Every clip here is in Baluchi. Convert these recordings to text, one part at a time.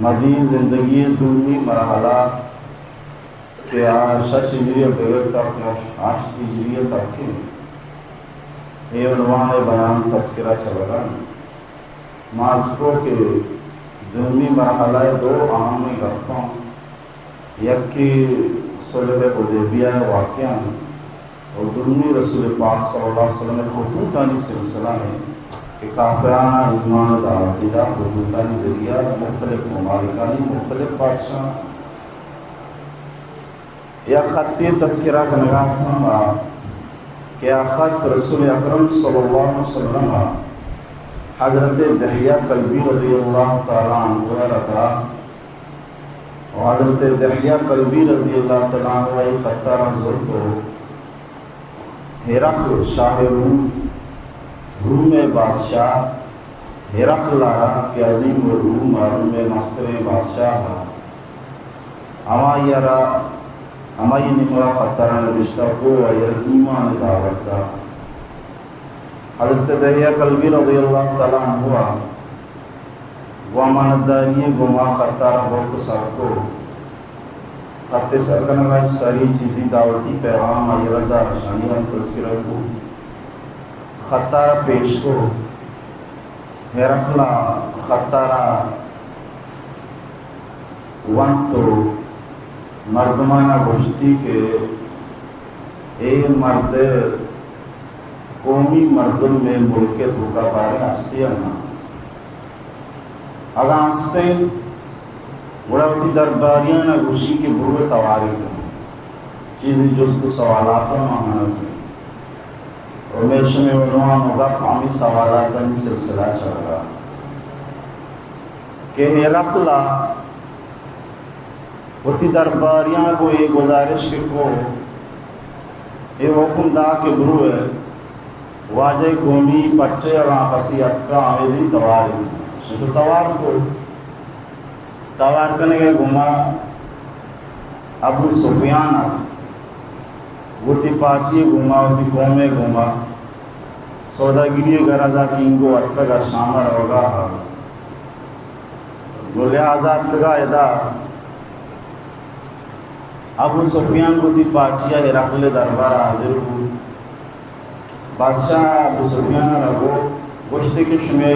مدی زندگی ءِ دومی مرحلہ کہ آ شش ہجری ءَ بگر تا کہ ہشت ہجری ءَ تک انت، اے عنوان ءِ بیان تذکرہ چلگ ءَ انت۔ ما عرض کو کہ دومی مرحلہ ءِ دو اہم گپاں، یکے صلح حدیبیہ ءِ واقعہ انت۔ و دومی رسول پاک صلی اللہ علیہ وسلم ءِ خطوطانی سلسلہ انت کہ کافرانا ایمان ءِ دعوت دا، خطوطانی ذریعہ مختلف ممالکانی مختلف بادشاہ یا خطے تذکرہ کنگا اتاں کہ آ خط رسول اکرم صلی اللہ علیہ وسلم ءَ حضرت دحیہ کلبی رضی اللہ تعالی عنہ ءَ را دا۔ و حضرت دحیہ کلبی رضی اللہ تعالی عنہ ءَ اے خط ءَ را زرت و ہرقل شاہ روم، روم ءِ بادشاہ ہرقل ءَ را کہ عظیم الروم ءَ، روم ءِ مستریں بادشاہ ءَ، ہمائی ءَ را، ہمائی ءِ نیمگ ءَ خط ءَ را نبشتہ کو و آئی ءَ را ایمان ءِ دعوت دا۔ حضرت دحیہ کلبی رضی اللہ تعالی عنہ ءَ گوں امانتداری ءَ گوں ما خط ءَ را برت و سر کو۔ خط ءِ سر کنگ ءَ سری چیزی دعوتی پیغام آئی ءَ را دار، اشانی ہم تذکرہ کو۔ خط ءَ را پیش کو۔ ہرقل ءَ خط ءَ را ونت و مردمانا گوشتی کہ اے مرد قومی مردم مئے ملک ءِ توکا باریں ہستی یا نہ؟ اگاں ہستیں، گڑا وتی درباریانا گوشی کہ برو توارے کن، چیزے جست و سوالات ہم آہانا کن۔ و مئے شمئے عنوان و گپ ہمے سوالاتانی سلسلہ چلگا کہ ہرقل ءَ وتی درباریاں گوں اے گزارش کہ کو، اے حکم دا کہ بروئے واجہ قومی پٹے اگاں کسی اتکا ہمے دن توار انت۔ ششو توار کو۔ توار کنگے گوما ابو سفیان ات، وتی پارٹی گوما، وتی قومے گوما سوداگری غرضا کہ اینگو اتکگا شام روگا ہا۔ گوں لحاظ اتکگا ادا ابو سفیان گوں وتی پارٹی ءَ ہرقل ءِ دربار ءَ حاضر بوت۔ بادشاہ ابو سفیان ءَ را گو-، گوشتے کہ شمے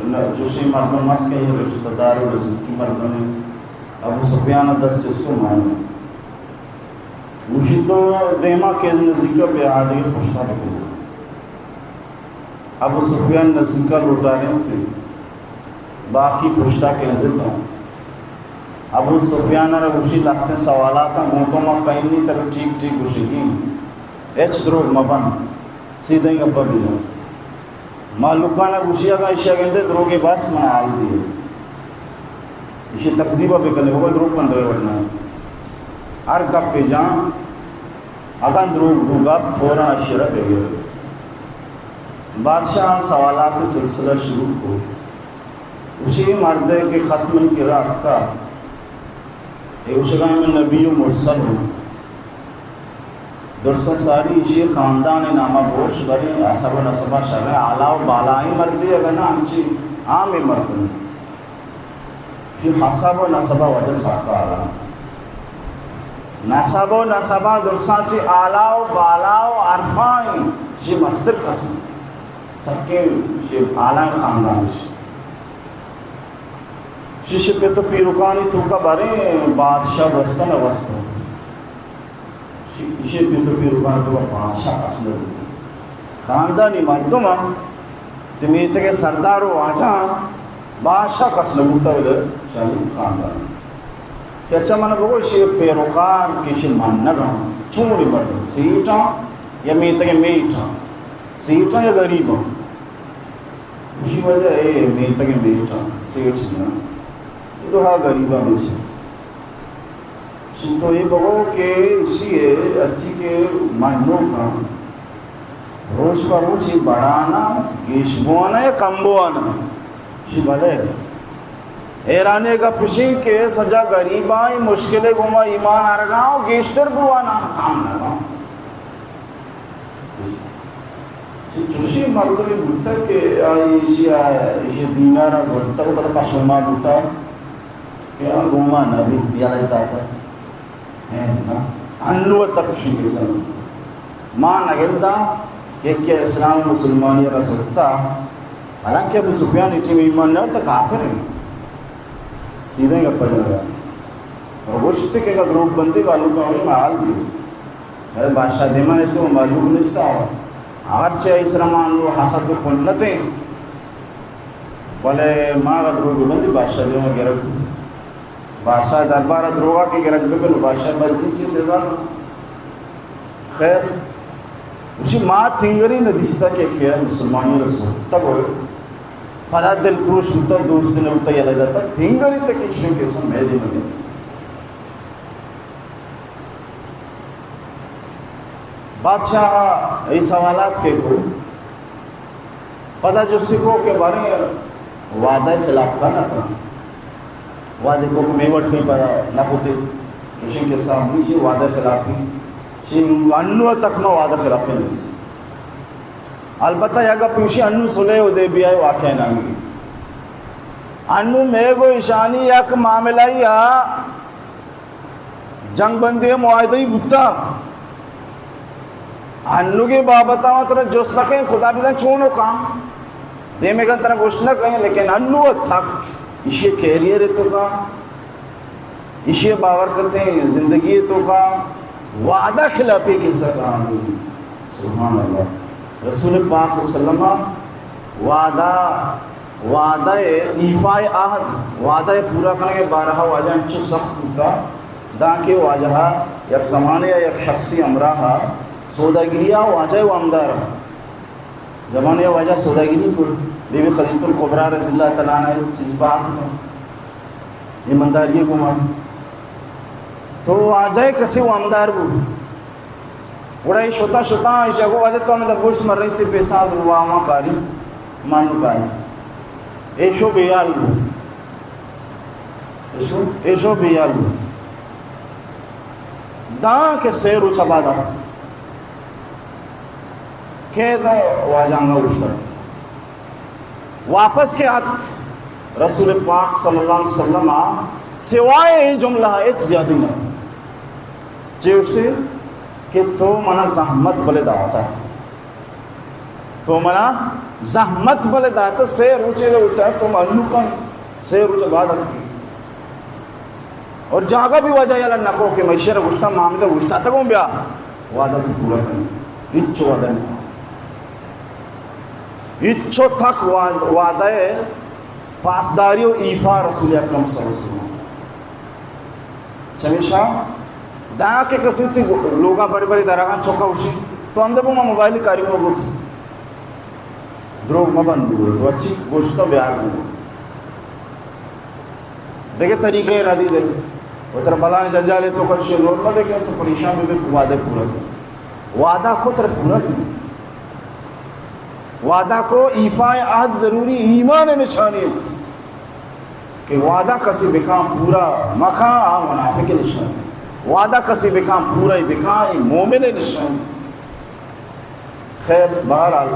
ن-، چوشیں مردم است کہ اے رشتہ دار و نزیکی مردم انت۔ ابو سفیان ءَ دست چست کو مانو۔ گوشی تو دیما کیز نزیکا بیا، آدگہ پشتا بکیز۔ ابو سفیان نزیکا لوٹارینت، باقی پشتا کیزتاں۔ ابو سفیان ءَ را گوشی لہتیں سوالاتاں گوں تو ما کئیں نی، ترا ٹھیک ٹھیک گوشگی، ہچ دروگ مبند، سیدھیں گپا بجن۔ مہلوکانا گوشی اگاں ایشی ءَ گندے دروگے بس من حال دیے، ایشی تکذیبا بکنے، بگو دروگ بندرے وڑنا، ہر گپے جان۔ اگاں دروگ بوگ ءَ فوراً اشی ءَ را بگر۔ بادشاہ ءَ سوالات ءِ سلسلہ شروع کو۔ گوشی اے مردے کہ خط منی کرا اتکا، اے گوشگا من نبی و مرسل ہوں۔ درساں ساری ایشی خاندان ءِ نام ءَ بوش، بلے حسب و نسب ءَ شریں، اعلیٰ و بالائیں مردے، اگاں نہ ہمچی عامیں مردے۔ چی حسب و نسب ءِ وجہ سرکار ءَ۔ نسب و نسب ءَ درساں چی اعلیٰ و بالا و عرفائیں، چی مستر کسیں۔ سکیں چی اعلیٰ خاندان چی۔ چی چی پت و پیرکانی توکا بریں بادشاہ بستن بستن۔ ایشی، ایشی پت و پیرکان تو بادشاہ کس نہ بوت۔ خاندانی مردم ءَ تئی میتگ ءِ سردار و واجہ بادشاہ کس نہ بوت، بلے شانی خاندان۔ کہ اچھا من بگو ایشی پیروکار کہ ایشی منگ ءَ چونی مردم، سیٹاں یا میتگ ءِ میٹاں، سیٹاں یا غریباں؟ ایشی وجہ اے میتگ ءِ میٹاں، سیٹ نہ، اے دوہا غریباں بچے۔ چی تو اے بگو کہ ایشی ءَ ہرچی کہ منوکاں روچ پہ روچ اے بڑانا، گیش بوانا یا کم بوانا؟ چی بلے۔ حیرانی گپ اشی کہ سجا غریباں اے مشکل ءَ گوما ایمان آرگا و گیشتر بوانا، کم نہ باں۔ چی چوشیں مردمے بوتگ کہ آئی ایشی ءَ، ایشی دین ءَ را زرتگ و پدا پشوما بوتگ۔ گوما نبی یلہ داتا۔ اے نا، انو تک شنگے سن۔ ما نگنداں کہ کہ اسلام مسلمانی را سکتا، حالانکہ ابو سفیان ایٹی ایمان نہ تا کافر ہیں۔ سیدھے گپ پر لگا۔ اور گوشت کہ اگر دروگ بندی والوں کا ہمیں حال بھی۔ ارے بادشاہ دیما نشتہ، وہ معلوم نشتہ۔ اگرچہ اس رمان وہ حسد و کنت ہیں، بلے ما اگر دروگ بندی بادشاہ دیما گرگ۔ بادشاہ دربار ءَ دروگ ءَ کہ گرگ بہ بن، بادشاہ مرضی چی سزا دنت۔ خیر، گوشی ما تنگری نہ دیستہ کہ کہ مسلمانی را زرتگ و پدا دل پروش بوتہ، دوست نہ بوتہ، یلہ داتہ، تنگری تک ایشی کہ سم مہدی مگی۔ بادشاہ ءَ اے سوالات کہ کو، پدا جستی کو کہ باریں وعدہ خلاف کا نہ کن۔ وعدہ کو کہ میں وٹ کہیں پدا نہ کتے، چوشیں کہ سامنی چی وعدہ خلافی، چی انو تک ما وعدہ خلافی نہیں۔ البتہ یا گپ پوشی انو صلح حدیبیہ واقعہ نامی۔ انو میں گو ایشانی یک معاملہ یا جنگ بندی ءِ معاہدہ ای بوتا۔ انوگے بابت ءَ ترا جست نہ کن، خدا بزن چونو کاں۔ دیمے گن ترا گوشت نہ کن، لیکن انو تک ایشی کیریئر تو کا، ایشی باور کرتے ہیں زندگی تو کا، وعدہ خلافی کے ساتھ۔ سبحان اللہ۔ رسول پاک صلی اللہ علیہ وسلم وعدہ وعدہ ایفاء عہد، وعدہ پورا کنگ ءِ بارہ ءَ واجہ انچو سخت بوتا، دانکہ واجہ ءَ یک زمانے ءَ یک شخصی ہمراہ ءَ سوداگری ءَ واجہ ءِ وامدار ءَ۔ زمانے ءَ واجہ سوداگری کو، بی بی خدیجۃ الکبریٰ رضی اللہ تعالیٰ عنہا اس چیز بہا کتا، ایمانداری گمان۔ تو واجہ ءِ کسے وامدار بو۔ گڑا اے شتا شتا ایشی گو واجہ تو ہمدا گوشت مرئی تے پیساں از واماں کاری مانو کاری۔ ایشو بیال بو۔ ایشو، ایشو بیال بو۔ داں کہ سے روچ بعد آت۔ کہ دا واجہ انگا اوشتات۔ واپس کہ آتک، رسول پاک صلی اللہ علیہ وسلم ءَ سوائے اے جملہ ءَ ہچ زیادی نہ۔ چے گوشتے کہ تو منا زحمت بلے داتا، تو منا زحمت بلے داتا، سے روچے گوشتا تو ملوکاں، سے روچ بعد آتک۔ اور جاگہ بھی واجہ یلہ نکو کہ میں ایشی را گوشتا، ما ہمدا اوشتاتگوں بیا، وعدہ تو پورا کن۔ ہچ وعدہ نہیں۔ ہچو تک وعد-، وعدہ پاسداری و ایفا رسول اکرم صلی اللہ علیہ وسلم۔ چمیشا داں کہ کسی تی لوگا بڑے بڑے دراغاں چکا ہوشی، تو ہمدا بو ما موبائل کاری کو گوت۔ دروگ مبند بو، تو اچھی گوشتا بیار بو۔ دگہ طریقہ را دی دے۔ و ترا بلائیں جنجالے تو کر شے لوٹ مدے کہ تو پریشان بے، بے وعدہ پورا کن۔ وعدہ کو ترا پورا کن۔ وعدہ کو، ایفاء عہد ضروری ایمان نشانی انت کہ وعدہ کسی بکاں پورا مکاں، آ منافق نشانی۔ وعدہ کسی بکاں پورا بکاں، اے مومن نشانی۔ خیر، بہرحال،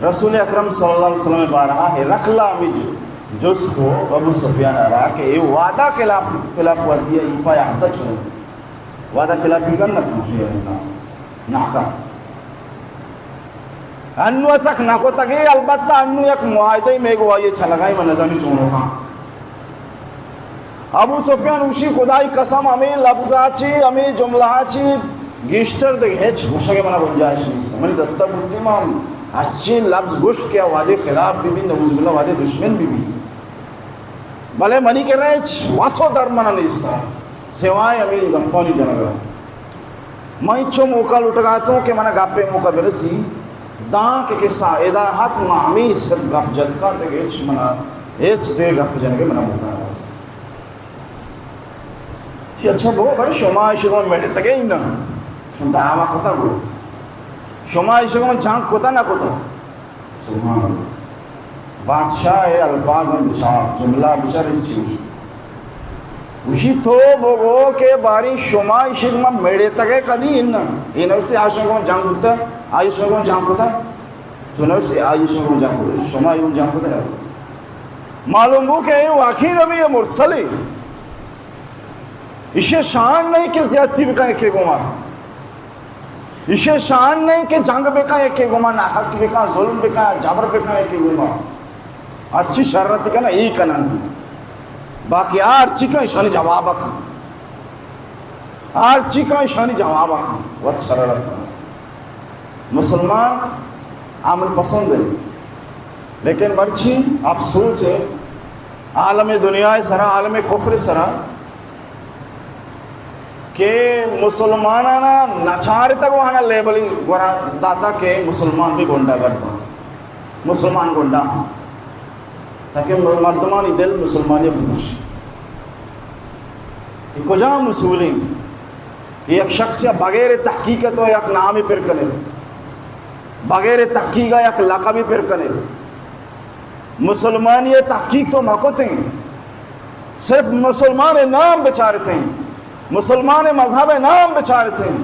رسول اکرم صلی اللہ علیہ وسلم بارہ ہرقل ہمیں جو-، جست کو ابو سفیان ءَ را کہ اے وعدہ خلاف، خلاف ورزی ءَ ایفاء عہد چون؟ وعدہ خلافی کن نہ کن؟ نہ کن۔ انو تک نہ کتگے، البتہ انو یک معاہدہ میں گواہی چلگائی، من نزانی چونو کاں۔ ابو سفیان گوشی، خدائی قسم، ہمے لبزا چی، ہمے جملہ چی گیشتر دگہ ہچ گوشگ منا گنجائش نیست۔ منی دستا بوتی، ما ہچی لبز گوشت کہ واجہ خلاف بی بی، نعوذ باللہ واجہ دشمن بی بی، بلے منی کرا ہچ وس و در منا نیستا سوائے ہمے گپانی جنگا۔ من چو موقع لوٹگا اتوں کہ منا گپے موقع برسی، داں کہ کسا ادا ہت، ما ہمے سر گپ جت کن، دگہ ہچ منا، ہچ دیر گپ جنگے منا موقع نہ رسی۔ چی اچھا بو، بر شما ایشی گوں مڑتگے نا؟ شما دعویٰ کتا گو؟ شما ایشی گوں جنگ کتا نہ کتا؟ سبحان اللہ۔ بادشاہ ءِ الفاظ ہم بچار، جملہ بچار، ہچ چیز۔ گوشی تو بگو کہ باری شما ایشی من مڑتگے کدی اناں؟ اے نوشتے آ شما گوں جنگ بوتا، آ شما گوں جنگ کتا؟ تو نوشتے آ شما گوں جنگ کتا، شما ایشی گوں جنگ کتا؟ معلوم بو کہ اے واقعی نبی مرسلے۔ ایشی شان نہیں کہ زیادتی بکن یکے گوما۔ ایشی شان نہیں کہ جنگ بکن یکے گوما، ناحق بکن، ظلم بکن، جبر بکن یکے گوما۔ ہرچی شرارت کن اے کنن۔ باقی ہرچی کن ایشانی جواب کن۔ ہرچی کن ایشانی جواب کن۔ وت شرارت کن۔ مسلمان امن پسند ہے، لیکن مرچی افسوس ہے، عالم دنیا سرا، عالم کفر سرا کہ مسلمانانا نچارتگ و آنا لیبلی گورا داتا کہ مسلمان بھی گنڈا گرد، مسلمان گنڈا، تاکہ مردمانی دل مسلمانی بوش۔ یہ کجام اصولیں؟ کہ یک شخص یا بغیر تحقیق تو یک نامی پر کنے، بغیر تحقیق یک لقبی پر کنے۔ مسلمانی تحقیق تو مکتیں، صرف مسلمان نام بچارتیں، مسلمان مذہب نام بچارتیں،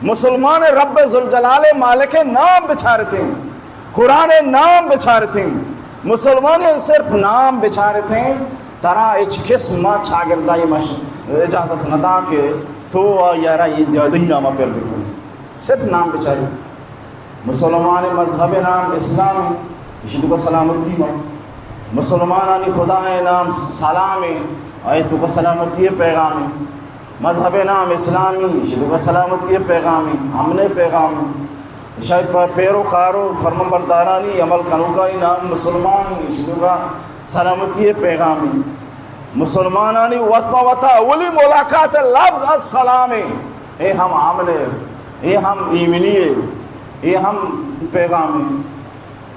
مسلمان رب ذوالجلال مالک نام بچارتیں۔ قرآن نام بچارتیں، مسلمان صرف نام بچارتیں، ترا ہچ قسم ما چاگردائی مش اجازت نہ دا کہ تو آ یارا یہ زیادہ ہی نامہ پر بکن، صرف نام بچارتیں۔ مسلمان مذہب نام اسلام ہے، اسی تو کا سلامتی ما۔ مسلمانانی خدا ہے نام سلام ہے، آئے تو کا سلامتی پیغام ہے۔ مذہب نام اسلامی، شدوگا سلامتی پیغامی، امن پیغامی۔ شاید پر پیرو کارو فرمان بردارانی عمل کنوکانی نام مسلمانی، شدوگا سلامتی پیغامی۔ مسلمانانی وت ما وتا اولی ملاقات لفظ السلام ہے۔ اے ہم امن ہے، اے ہم ایمنی ہے، اے ہم پیغام ہے۔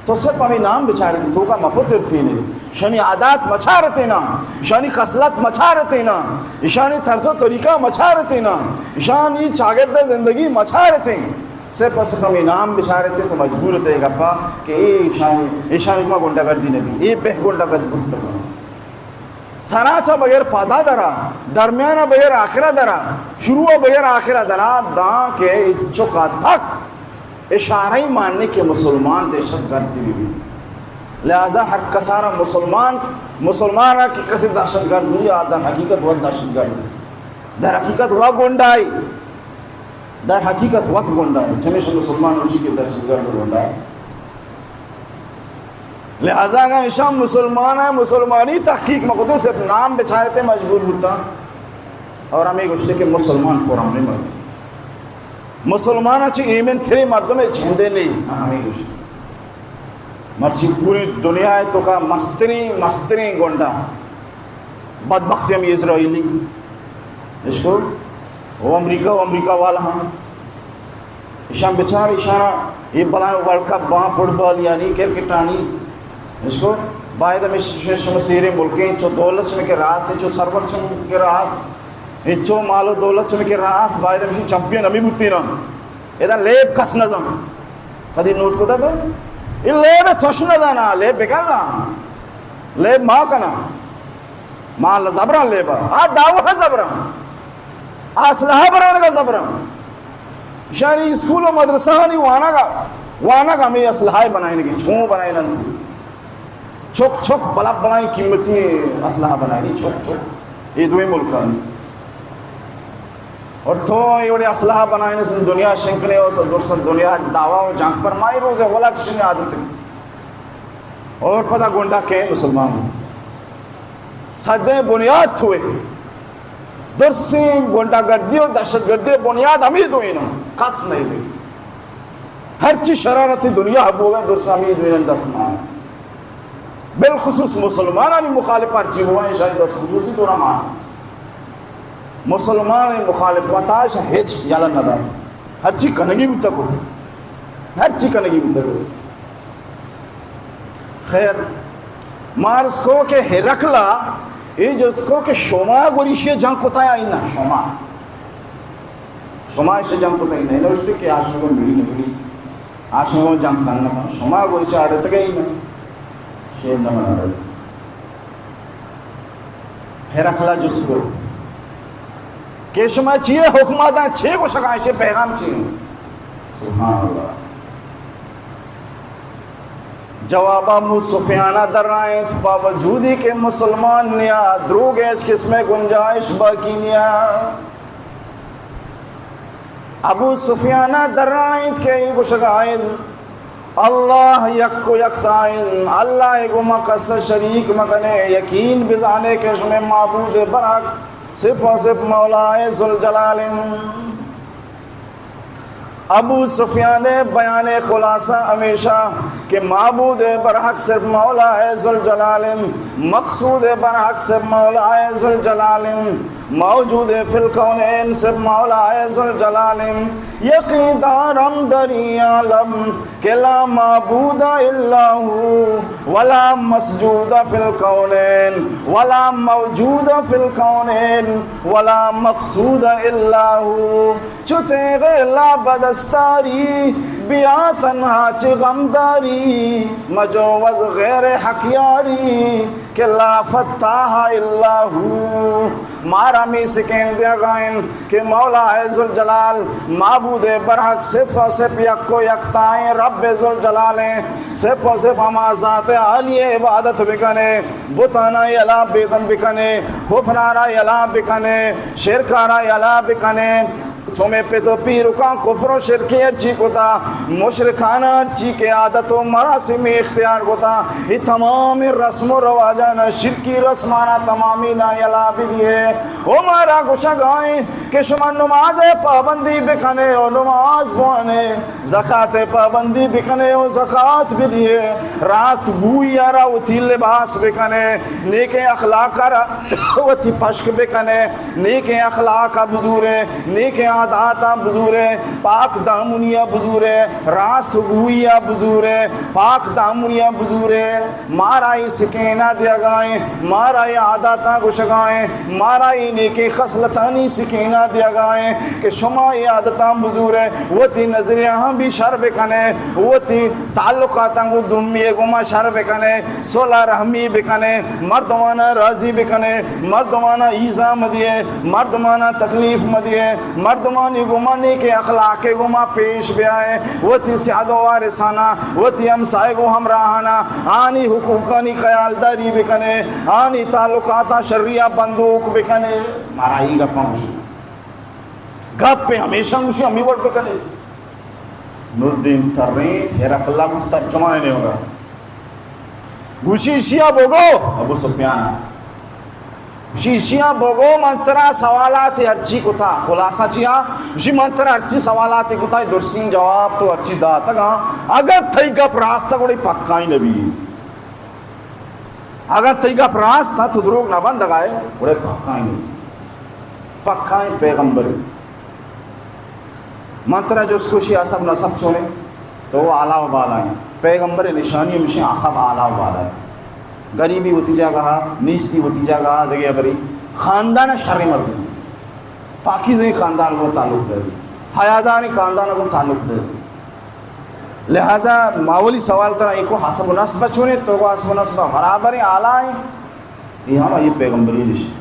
تو صرف ہمیں نام بچارتیں، توکا مپترتینے، شانی عادات مچارتینا، شانی خصلت مچارتینا، شانی طرز و طریقہ مچارتینا، شانی چاگرد زندگی مچارتیں۔ صرف صرف ہمیں نام بچارتیں تو مجبور تے گپا کہ اے شانی، اے شانی ما گنڈا گردی نبی، اے بہ گنڈا گرد بوت۔ سرا چہ بغیر پادا درا، درمیانا بغیر آخرا درا، شروع بغیر آخرا درا، داں کہ اچکا تک اشارہ ماننے کہ مسلمان دہشت گرد بھی بھی۔ لہذا ہر کسارا مسلمان، مسلمان کہ کسی دہشت گرد نہیں، آ در حقیقت وہ دہشت گرد ہے۔ در حقیقت وہ گنڈائی۔ در حقیقت وت گنڈا ہے، چمیش مسلمان اسی کے دہشت گرد گنڈا ہے۔ لہذا اگر ایشان مسلمان ہیں، مسلمانی تحقیق مکتو صرف نام بچارتے مجبور بوتا اور ہمیں گوشتے کہ مسلمان پر ہم نہیں مرتے۔ مسلمان اچھی ایمن تھری مردم جہندے نہیں، ہاں، ہمیں گوشتے۔ مرچی پوری دنیا ہے تو کا مسترین، مسترین گنڈا۔ بدبختی ہم اسرائیلی، اشکو، وہ امریکہ، وہ امریکہ والا ہم۔ ایشان بچار، ایشانا یہ بلائیں ورلڈ کپ باں، فٹبال یعنی کرکٹانی، اشکو، باید ہمیں ش-، ش-، شما سیرے ملکیں، چو دولت شما کے راست، چو ثروت شما کے راست، انچو مال و دولت شما کے راست، باید ہمیں چمپئن ہمیں بوتی نا۔ ادا لیب کس نہ زان۔ کدی نوٹ کتا تو؟ اے لیب توش نہ زانا، لیب بکن زان۔ لیب ما کنا۔ ما اللہ زبران لیبا۔ آ داوا زبران۔ آ اسلحہ برانگا زبران۔ شانی اسکول و مدرسہ آنی وانگا، وانگا ہمیں اسلحہ بنائیں گے، چون بنائیں انت۔ چک چک بلا بلائیں قیمتی اسلحہ بنائیں، چک چک۔ یہ دوئیں ملکانی۔ اور تو یہ وڑے اسلحہ بنائیں، دنیا شنکنے اور درست دنیا دعوا و جنگ پر مائی روز ہے، ولا کسی نے عادت نہیں۔ اور پدا گنڈا کہ مسلمان سجیں بنیاد تھوئے۔ درسیں گنڈا گردی و دہشت گردی بنیاد ہمیں دوئیں نا، کس نہیں دے۔ ہرچی شرارت دنیا بوگا درس ہمیں دوئیں دست مان۔ بالخصوص مسلمانانی مخالف ہرچی ہوا ہے، شاید دست خصوصی تو نہ مان۔ مسلمان مخالف وتاش ہچ یلہ نہ دات۔ ہرچی کنگی بوتا کت۔ ہرچی کنگی بوتا کت۔ خیر، مارز کو کہ ہرکلا، یہ جست کو کہ شما گوریشی جنگ کتا یا اینا شما؟ شما ایشی جنگ کتا اینا؟ نوشتے کہ آشنگو ملی نبلی، آشنگو جنگ کرنا، شما گوریشی آڑے تک اینا؟ شیر نہ منا رہے۔ ہرکلا جست کو کہ شما چیئے حکمہ داں، چے گوشگا، ایشی پیغام چی؟ سبحان اللہ۔ جواب ابو سفیان ءَ درائینت، باوجودی کہ مسلمان نیا، دروگ ءِ ہچ قسم ءِ گنجائش باقی نیا۔ ابو سفیان ءَ درائینت کہ اے گوشگا انت، اللہ یک و یکتا انت، اللہ ءَ گوما کس ءَ شریک مکنے، یقین بزانے کہ شمے معبود برحق صرف و صرف مولائے ذوالجلال انت۔ ابو سفیان ءِ بیان ءِ خلاصہ ہمیشہ کہ معبود برحق صرف مولائے ذوالجلال انت، مقصود برحق صرف مولائے ذوالجلال انت، موجود فی الکونین صرف مولائے ذوالجلال انت۔ یقین دارم در این عالم کہ لا معبود الا هو، ولا مسجود فی الکونین، ولا موجود فی الکونین، ولا مقصود الا هو۔ چو تیغ لا بدستاری، بیا تنہا چہ غمداری، مجو از غیر حق یاری، کہ لا فتاح الا هو۔ مارا ہمے سکین دیگا انت کہ مولا ذوالجلال، معبود برحق صرف و صرف یک و یکتائیں رب ذوالجلال انت، صرف و صرف ہما ذات عالی عبادت بکنے، بتانا یلا بیدن بکنے، کفرارا یلا بکنے، شرکارا یلا بکنے۔ چو مئے پت و پیرکاں کفر و شرکی ہرچی کتا، مشرکاناں ہرچی کہ عادت و مراسمی اختیار کتا، اے تمام رسم و رواجانا، شرکی رسمانا تمامینا یلا بدیے۔ او مارا گوشگائیں کہ شما نماز پابندی بکنے و نماز بوانے، زکات پابندی بکنے و زکات بدیے، راست گوئی را وتی لباس بکنے، نیکیں اخلاق را وتی پشک بکنے۔ نیکیں اخلاق ءَ بزورے، نیکیں عاداتاں بزورے، پاک دامنی ءَ بزورے، راست گوئی ءَ بزورے، پاک دامنی ءَ بزورے۔ مارا اے سکینہ دیگائیں، مارا اے عاداتاں گوشگائیں، مارا اے نیکیں خصلتانی سکینہ دیگائیں کہ شما اے عادتاں بزورے، وتی نظریہاں بھی شر بکنے، وتی تعلقاتاں گوں دومی گوما شر بکنے، صلح رحمی بکنے، مردمانا راضی بکنے، مردمانا ایذا مدیے، مردمانا تکلیف مدیے، مردمانی گوما نیکیں اخلاق گوما پیش بیائے، وتی سیاد و وارثانا، وتی ہمسائگ و ہمراہانا، آنی حقوقانی خیالداری بکنے، آنی تعلقاتا شریا بندوک بکنے۔ مارا ای گپاں گوشی۔ گپ ہمیشہ گوشی، ہمی وڑ بکنے۔ نوردین ترینت، ہرقل ءَ گوں ترجمان ءِ نیمگ ءَ۔ گوشی، ایشی ءَ بگو، ابو سفیان ءَ۔ گوشی، ایشی ءَ بگو، من ترا سوالات ہرچی کتا، خلاصہ چیا؟ گوشی، من ترا ہرچی سوالات کتا، درسین جواب تو ہرچی داتگاں۔ اگر تئی گپ راست ءَ گڑا پکائیں نبی۔ اگر تئی گپ راست ءَ، تو دروگ نہ بندگائے، گڑا پکائیں نبی۔ پکائیں پیغمبر۔ من ترا جست کو، شی حسب نسب چونے؟ تو اعلیٰ و بالا ہیں۔ پیغمبر نشانی ہمشی حسب اعلیٰ و بالا ہیں۔ غریبی وتی جاگہ، نیستی وتی جاگہ، دگہ بری خاندان شر مردم۔ پاکیزیں خاندان کو تعلق دے۔ حیادار خاندان کو تعلق دے۔ لہذا ماولی سوال ترا ایکو حسب و نسب چونے؟ تو کو حسب و نسب برابر ہیں، اعلیٰ ہیں۔ اے ہم آئی پیغمبری نشان۔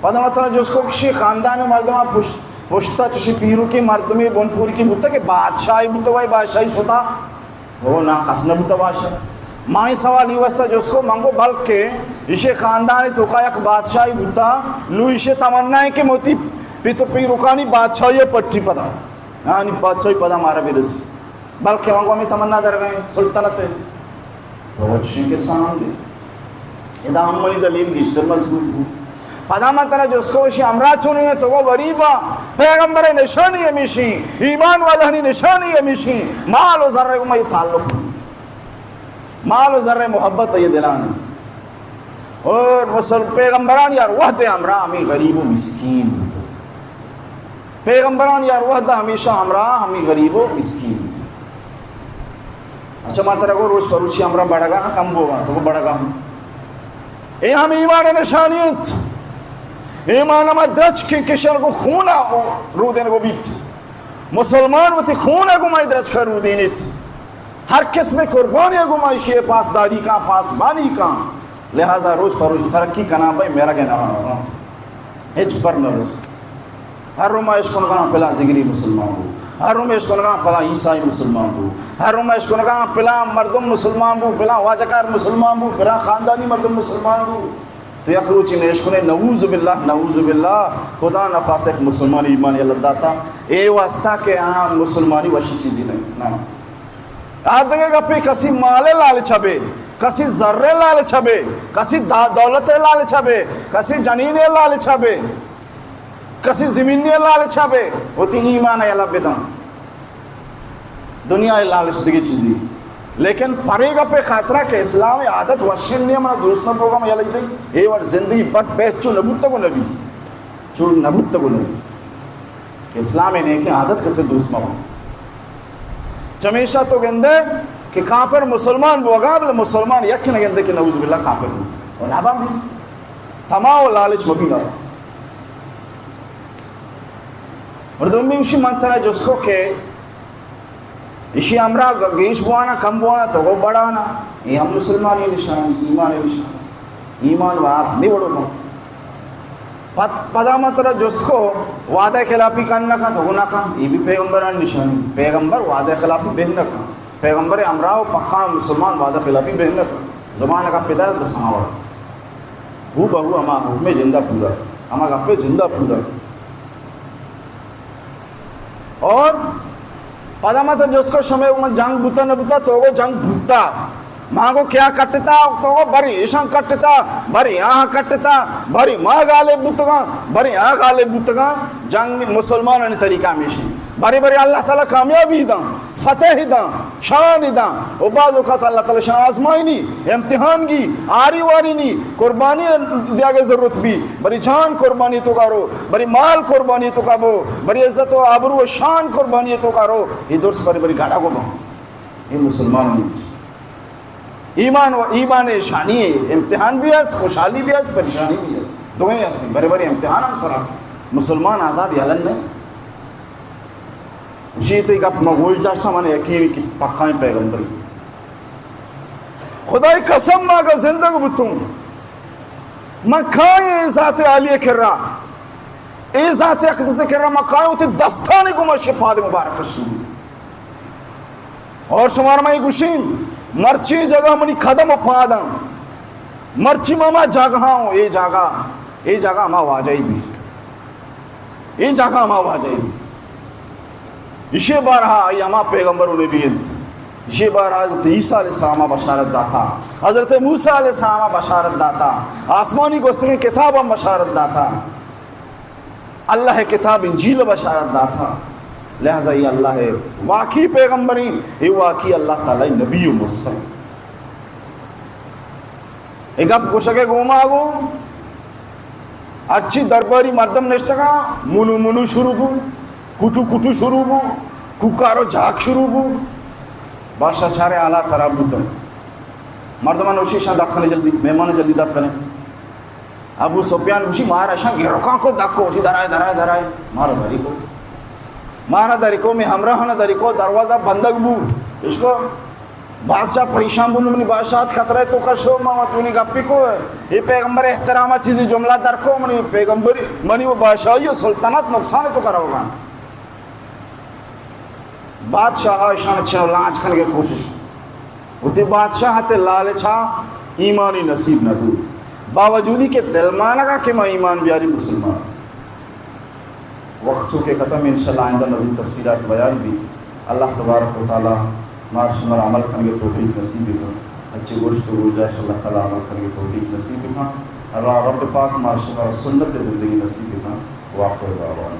پدا ما ترا جست کو، کشی خاندان مردماں پشت، پشتا چشی پیروکی مردمی بنپوری کی بوتا کہ بادشاہی بوتا، وائی بادشاہی شتا؟ او نا، کس نہ بوتا بادشاہ۔ ما اے سوال ای واسطہ جست کو، من گو بلکہ ایشی خاندان توکا یک بادشاہی بوتا، نو ایشی تمنا ہے کہ موتی پت و پیروکانی بادشاہی پٹی پدا، یعنی بادشاہی پدا مارا برسی۔ بلکہ من گو ہمیں تمنا درگائیں سلطنت ہے۔ تو چشیں قصہ ہم دے۔ ادا ہم منی دلیل گیشتر مضبوط بو۔ پدا من ترا جست کو، اشی ہمراہ چونی ہے؟ تو گو غریبا، پیغمبر نشانی ہمیشی، ایمان والانی نشانی ہمیشی، مال و زر کو مئی تعلق۔ مال و زر محبت یہ دلانی۔ اور مسل-، پیغمبران یار وحد ہمراہ ہمیں غریب و مسکین بوتا۔ پیغمبران یار وحد ہمیشہ ہمراہ ہمیں غریب و مسکین بوتا۔ اچھا، ما ترا گو روچ پروچی ہمراہ بڑگا کم بوگا، تو گو بڑگا۔ اے ہم ایمان نشانی انت۔ ایمان ہما درچکیں کشن گو خونا رودین گو بیت۔ مسلمان وتی خونا گو مائی درچکا رودینیت۔ ہر قسم قربانی گو مائی شی پاسداری کاں، پاسبانی کاں۔ لہذا روچ پہ روچ ترقی کنان بئے، مرگ ء نام نزانت، ہچ بر نہ رس۔ ہر رو ما اشکنگاں پلا ذگری مسلمان بو، ہر روم اشکنگاں پلاں عیسائی مسلمان بو، ہر روم اشکنگاں پلاں مردم مسلمان بو، پلاں واجکار مسلمان بو، پلاں خاندانی مردم مسلمان بو۔ تو یک روچے نہ اشکنے، نعوذ باللہ، نعوذ باللہ، خدا نخواست یک مسلمان ایمان یلہ داتا، اے واسطہ کہ آ مسلمانی وشی چیزی نہیں۔ نہ۔ آ دگہ گپے، کسی مال لالچ بے، کسی زر لالچ بے، کسی دا-، دولت لالچ بے، کسی جنین لالچ بے، کسی زمین لالچ بے، وتی ایمان یلہ بدن۔ دنیا لالچ دگہ چیزی۔ لیکن پرے گپے خاطرہ کہ اسلام عادت وشن نہیں، منا دوست نہ بوگا، میں یلہ دے، اے وقت زندگی بد بہت چو نبوتگ و نبی۔ چو نبوتگ و نبی۔ کہ اسلام ء نیکیں عادت کسے دوست مہ بنت۔ چمیشا تو گندے کہ کافر مسلمان بوگا، بلے مسلمان یک نہ گندے کہ نعوذ باللہ کافر بوت۔ و نہ بنت۔ طمع و لالچ مبی نہ۔ اور دومی اشی من ترا جست کو کہ ایشی ہمراہ گ-، گیش بوانا، کم بوانا، تو گو بڑانا۔ اے ہم مسلمانی نشانی، ایمان نشانی۔ ایمان و آپ نی وڑو کن۔ پد-، پدا من ترا جست کو، وعدہ خلافی کن نہ کن، تو گو نہ کن۔ اے بھی پیغمبران نشانی۔ پیغمبر وعدہ خلافی بہ نہ کن۔ پیغمبر ہمراہ و پکا مسلمان وعدہ خلافی بہ نہ کن۔ زبان کا پدر بس ہاں وڑ۔ ہو بہو ہما حکم جندہ پورا۔ ہما گپے جندہ پورا۔ اور پدا ما تو جست کو شمے من جنگ بوتا نہ بوتا، تو گو جنگ بوتا۔ ما گو کیا کٹتا، تو گو بری ایشان کٹتا، بری آہاں کٹتا، بری ما غالب بوتگاں، بری آ غالب بوتگاں۔ جنگ مسلمانانی طریقہ ہمیشی۔ بری بری اللہ تعالی کامیابی داں، فتح داں، شان داں۔ و بعض اوقات اللہ تعالی شان آزمائنی، امتحان گی، آری وارینی، قربانی دیاگے ضرورت بی۔ بری جان قربانی تو کا رو، بری مال قربانی تو کا بو، بری عزت و آبرو و شان قربانی تو کا رو۔ یہ درست بری بری گاڑا کو بو۔ یہ مسلمان نہیں۔ ایمان و ایمان شانی ہے۔ امتحان بھی است، خوشحالی بھی است، پریشانی بھی است۔ دوئیں است۔ بری بری امتحان ہم سرا۔ مسلمان آزاد یلن نہیں۔ اشی تئی گپ ما گوش داشتہ، من یقین کہ پکائیں پیغمبری۔ خدای قسم ما اگہ زندگ بوتوں، من کائیں اے ذات عالی کرا، اے ذات اقدس کرا، من کائیں وتی دستانی گما شفاد مبارک رسول۔ اور شمار من گوشین، مرچی جگہ منی قدم و پاداں، مرچی ما ہما جگہاں، اے جگہ، اے جگہ ہما واجہی بی۔ اے جاگہ ہما واجہ انت۔ ایشی بارہا آئی ہما پیغمبر و نبی انت۔ ایشی بارہا حضرت عیسیٰ علیہ السلام بشارت داتا۔ حضرت موسیٰ علیہ السلام بشارت داتا۔ آسمانی گوستگیں کتاب ہم بشارت داتا۔ اللہ کتاب انجیل بشارت داتا۔ لہذا یہ اللہ واقعی پیغمبریں، یہ واقعی اللہ تعالی نبی و مرسل۔ اے گپ گوشگ ء گوما گوں ہرچی درباری مردم نشتگاں، منو منو شروع بو، کٹو کٹو شروع بو، کوکار و جھاک شروع بو۔ بادشاہ چارے حالات خراب بوتن۔ مردمان اوشی شان دپ کنے جلدی، مہمان جلدی دپ کنے۔ ابو سفیان گوشی، مارا شان گرکان کو دپ کو، اوشی درائے، درائے، درائے، مارا دری کو۔ مارا دری کو، میں ہمراہ نہ دری کو، دروازہ بندگ بو۔ اس کو بادشاہ پریشان بو، منی بادشاہت خطرہ تو کا شو، ما وتونی گپی کو، یہ پیغمبر احترام چیزی جملہ در کو، منی پیغمبری، منی و بادشاہی و سلطنت نقصان تو کرا ہوگا۔ بادشاہ ایشان چنو لانچ کنگے کوشش۔ وتی بادشاہت لالچا ایمانی نصیب نہ بو۔ باوجودی کہ دلمانگا کہ ما ایمان بیاری مسلمان۔ وقت چونکہ ختم، انشاءاللہ آئندہ مزید تفصیلات بیان بی۔ اللہ تبارک و تعالی مار شمار عمل کنگے توفیق نصیب بکن۔ اچھے گوشت و گوجاش اللہ تعالی عمل کنگے توفیق نصیب بکن۔ اللہ رب پاک مار شمار سنت زندگی نصیب بکن۔ وآخر دعوانا۔